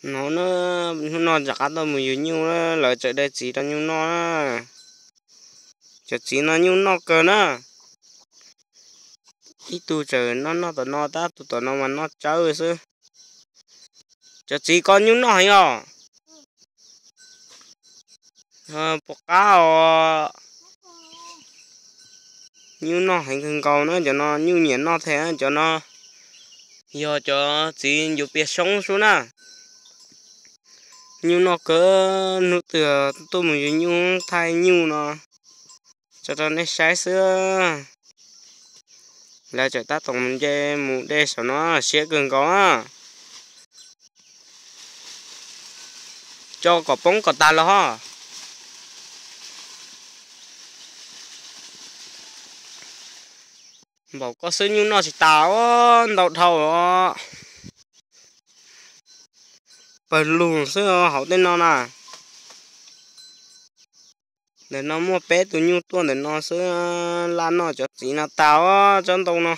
No na, hnub no rov qab tuaj mus yug nyuj na, lawv tseem de txiv rau nyuj noj na. Cov txiv no nyuj noj kawg na. Ib tug tseem noj noj tom no tab, tus tom no mas noj tsawb xwb. Cov txiv ko nyuj noj heev os. Puas qab os. Nyuj noj heev kawg nkaus na, cov no nyuj nyiam noj thiab. Cov no yog cov txiv ncuav pias soob xwb na. Nyuj noj kawg, hnub twg tuaj mus yug nyuj thaij nyuj no tso rau nej saib xwb. Lawv tseem tab tom mus nce mus de saum no siab kawg nkaus. Tso kom poob kom tag los ho. Npaum koj xwb nyuj noj tsis tas os, ntau dhau os. Pawg lug xwb hauv tej no na. Ntawm no muaj peb tus nyuj tuaj ntawm no xwb, laj noj cov txiv no tas os, tsob ntoo no.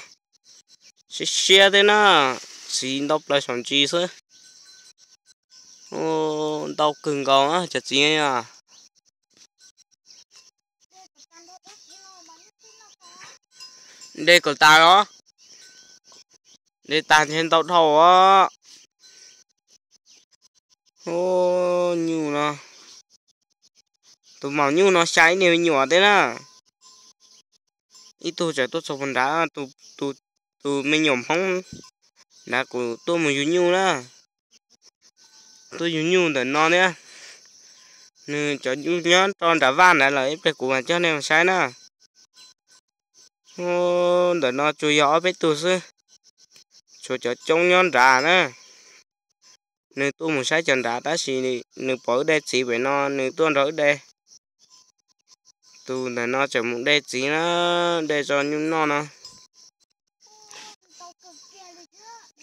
Siab siab thiab na, txiv ntau plaws saum ntsis xwb. Ntau kawg nkaus cov txiv. De kom tas os. De tas ntshe ntau dhau os. Nyuj no, tus maum nyuj no xya ib niag me nyuam thiab na. Ib tug tseem tuaj txog puag nrad, tus me nyuam Hmoob nrad kuj tuaj mus yug nyuj na. Tuaj yug nyuj ntawm no thiab. Nws cov nyuj nyob rau nram vaj nrad lawm, ib pliag kuv mam coj nej mus saib na. Ntawm no tsuas yog ob peb tug xwb, tshuav cov coob nyob nrad na. Nws tuaj mus saib cov nrad tab sis nws pom wb de txiv pem no nws tuaj nrog wb de. Tus ntawm no tseem mus de txiv na, de tso nyuj noj no.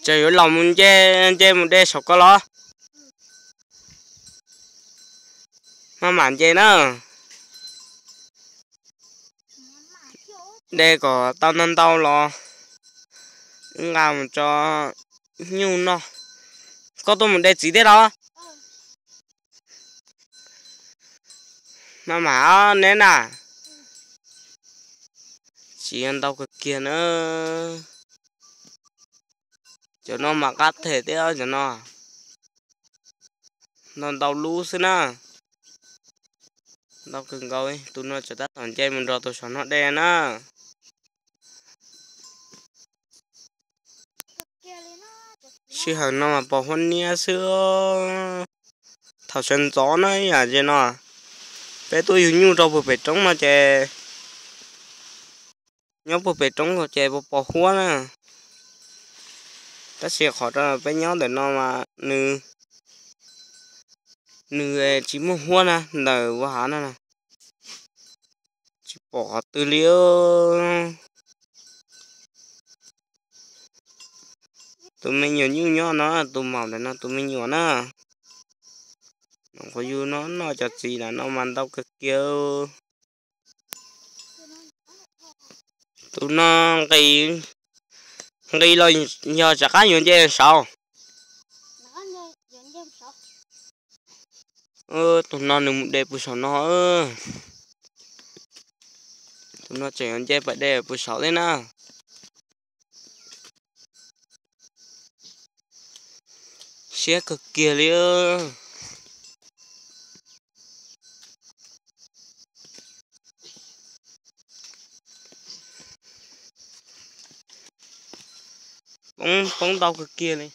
Tseem yuav los mus nce, nce mus de saum ko los. Maj mam nce na. De kom tau ntau ntau los wb nqa mus tso nyuj noj. Koj tuaj mus de txiv thiab los? Maj mam neb na. Txiv ntau kawg kiag na. Cov no mas qab them thiab cov no. Ntau ntau lub xwb na. Ntau kawg nkaus, tus no tseem tab tom nce mus nrog tus saum no de na. Sij hawm no mas pos huab niab xwb. Thaum sawv ntxov na yam ze no, peb tuaj yug nyuj rau puag pem roob no ces, nyob puag pem roob ces pos huab na. Tab sis qhov rau peb nyob ntawm no mas nws, nws tsis muaj huab na, ntawm ua hav no na. Tsis pom qhov twg li. Tus me nyuam nyuj nyob no, tus maum ntawm no tus me nyuam na. Qhov yug no noj cov txiv ntawm no mas ntau kawg kiag. Tus no nqis, nqis los yog rov qab yuav nce saud. Tus no nws mus de puag saum no. Tus no tseem yuav nce pais de puag saud thiab na. Siab kawg kiag li. Poob, poob ntau kawg kiag li.